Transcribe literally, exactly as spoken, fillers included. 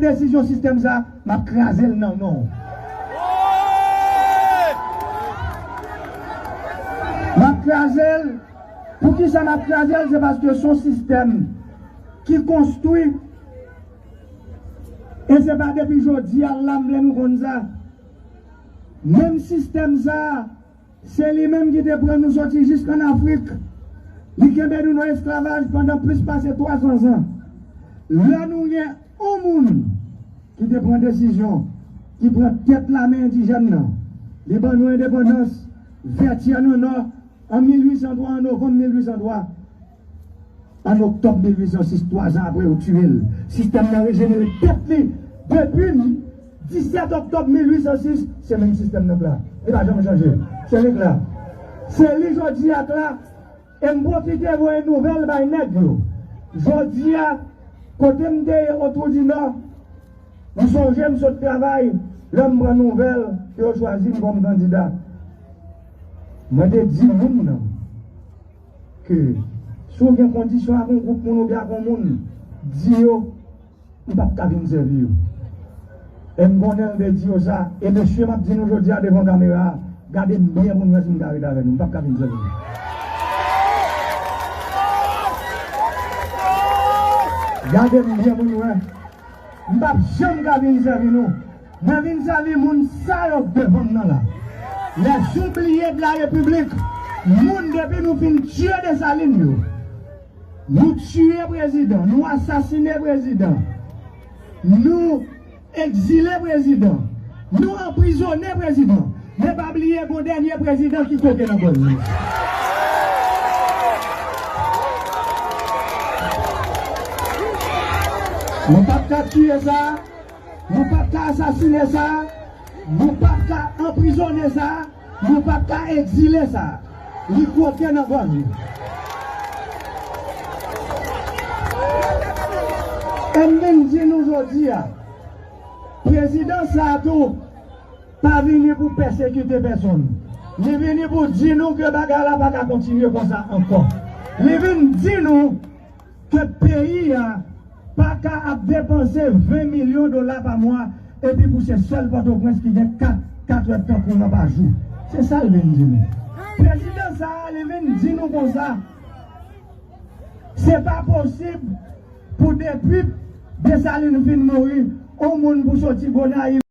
desizyon sistèm sa, m ap kraze l nan non w. M ap kraze l. Poukisa m ap kraze l? Se paske se yon sistèm ki konstwi. E se pa depi jodi a la m vle nou konn sa. Menm sistèm sa a, se li menm ki te pran nou soti jisk ann Afrik. Li kenbe nou nan esklavaj pandan plis pase twazan zan. Lè nou gen yon moun ki te pran desizyon, ki pran tèt lame endijèn nan, li ban nou endepandans, Vètyè nan Nò, an mil uit san twa, an novanm mil uit san twa, an oktòb mil uit san sis, twa zan apre, yo tiye l. Sistèm nan rejenere tèt li depi disèt oktòb mil uit san sis, se menm sistèm nan k la. Li pa janm chanje. Se li k la. Se li jodi a k la. E m pwofite voye nouvèl bay nèg yo. Jodi a, kote m te ye Otwou di Nò, m sonje m sot travay, lè m pran nouvèl ke yo chwazi m kòm kandida. Mwen te di moun nan ke si w gen kondisyon ak yon gwoup moun oubyen ak yon moun, di yo, m p ap ka vin sèvi yo. E m konnen l te di yo sa, e mesye m ap di nou jodi a devan kamera a, gade m byen pou n wè si m ka ret avè nou, m p ap ka vin sèvi nou. Gade m byen pou n wè. M p ap janm ka vin sèvi nou. Mwen vin sèvi moun sa yo k devan m nan la. Les oubliés de la République, moun depi nou fin tiye Desalin yo. Nou tiye prezidan, nou asasine prezidan, nou egzile prezidan, nou anprizone prezidan. Men pa bliye gon dènye prezidan ki koke nan gòj li. Nou p ap ka tiye sa. Nou p ap ka asasine sa, nou p ap ka anprizone sa, nou p ap ka egzile sa. Li koke nan gòj li. E m vin di nou jodi a, prezidan sa a tou pa vini pou pèsekite pèsonn. Li vini pou di nou ke bagay la pa ka kontinye konsa ankò. Li vin di nou ke peyi a pa ka ap depanse ven milyon dola pa mwa, epi pou se sèl Pòtoprens ki gen kat, kat èdtan kouran pa jou. Se sa l vin di nou. Prezidan sa a, li vin di nou konsa, se pa posib pou depi Desalin fin mouri, yon moun pou soti Gonayiv